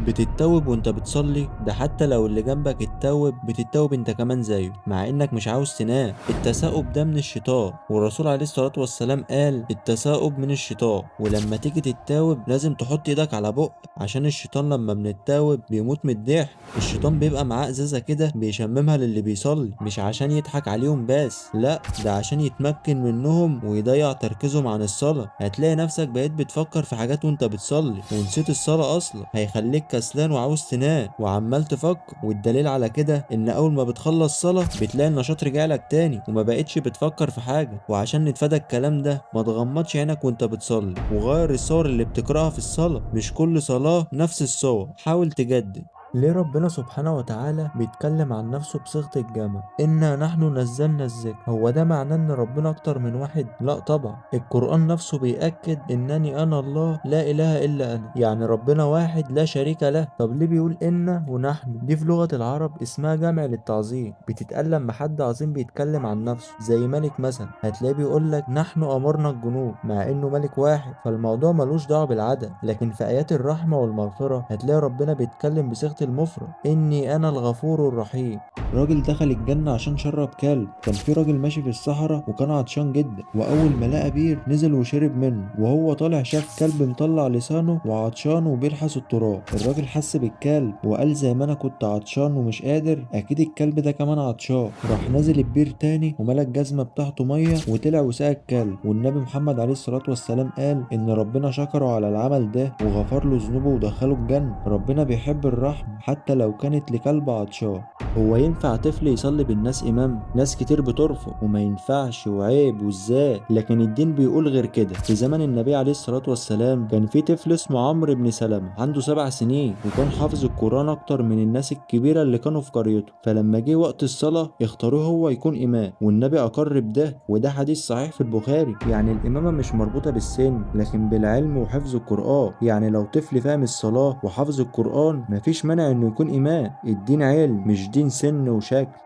بتتوب وانت بتصلي، ده حتى لو اللي جنبك اتوب بتتوب انت كمان زيه، مع انك مش عاوز تنام. التثاؤب ده من الشيطان، والرسول عليه الصلاة والسلام قال التثاؤب من الشيطان. ولما تيجي تتاوب لازم تحط ايدك على بقك، عشان الشيطان لما بنتاوب بيموت من الضحك. الشيطان بيبقى معاه ازازة كده بيشممها للي بيصلي، مش عشان يضحك عليهم بس، لا ده عشان يتمكن منهم ويضيع تركيزهم عن الصلاة. هتلاقي نفسك بقيت بتفكر في حاجات وانت بتصلي ونسيت الصلاة اصلا، هيخليك كسلان وعاوز تنام وعمال تفكر. والدليل على كده ان اول ما بتخلص صلاة بتلاقي النشاط رجع لك تاني وما بقتش بتفكر في حاجة. وعشان نتفادى الكلام ده ما تغمضش عينك وانت بتصلي، وغير الصور اللي بتقراها في الصلاة، مش كل صلاة نفس الصور، حاول تجدد. ليه ربنا سبحانه وتعالى بيتكلم عن نفسه بصيغة الجمع؟ إنا نحن نزلنا الذكر. هو ده معناه إن ربنا أكتر من واحد؟ لا طبعا، القرآن نفسه بيأكد إنني أنا الله لا إله إلا أنا، يعني ربنا واحد لا شريك له. طب ليه بيقول إنا ونحن؟ دي في لغة العرب اسمها جمع للتعظيم، بتتقال لما حد عظيم بيتكلم عن نفسه، زي ملك مثلا هتلاقيه بيقول لك نحن أمرنا الجنود، مع إنه ملك واحد، فالموضوع ملوش دعوة بالعدد. لكن في آيات الرحمة والمغفرة هتلاقي ربنا بيتكلم بصيغة المفرد، إني أنا الغفور الرحيم. راجل دخل الجنة عشان شرب كلب. كان في راجل ماشي في الصحراء وكان عطشان جدا، وأول ما لقى بير نزل وشرب منه، وهو طالع شاف كلب مطلع لسانه وعطشان وبيلحس التراب. الراجل حس بالكلب وقال زي ما أنا كنت عطشان ومش قادر، أكيد الكلب ده كمان عطشان. راح نازل البير تاني وملى الجزمة بتاعته مية وطلع وسقى الكلب. والنبي محمد عليه الصلاة والسلام قال إن ربنا شكره على العمل ده وغفر له ذنوبه ودخله الجنة. ربنا بيحب الرحمة حتى لو كانت لكلب عطشان. هو ينفع طفل يصلي بالناس إمام؟ ناس كتير بترفض وما ينفعش وعيب وازاي، لكن الدين بيقول غير كده. في زمن النبي عليه الصلاة والسلام كان في طفل اسمه عمرو بن سلمة، عنده 7 سنين، وكان حافظ القرآن أكتر من الناس الكبيرة اللي كانوا في قريته. فلما جه وقت الصلاة اختاروه هو يكون إمام، والنبي أقر بده، وده حديث صحيح في البخاري. يعني الإمامة مش مربوطة بالسن لكن بالعلم وحفظ القرآن. يعني لو طفل فاهم الصلاة وحافظ القرآن مفيش مانع إنه يكون إمام. الدين علم مش دين سن وشكل.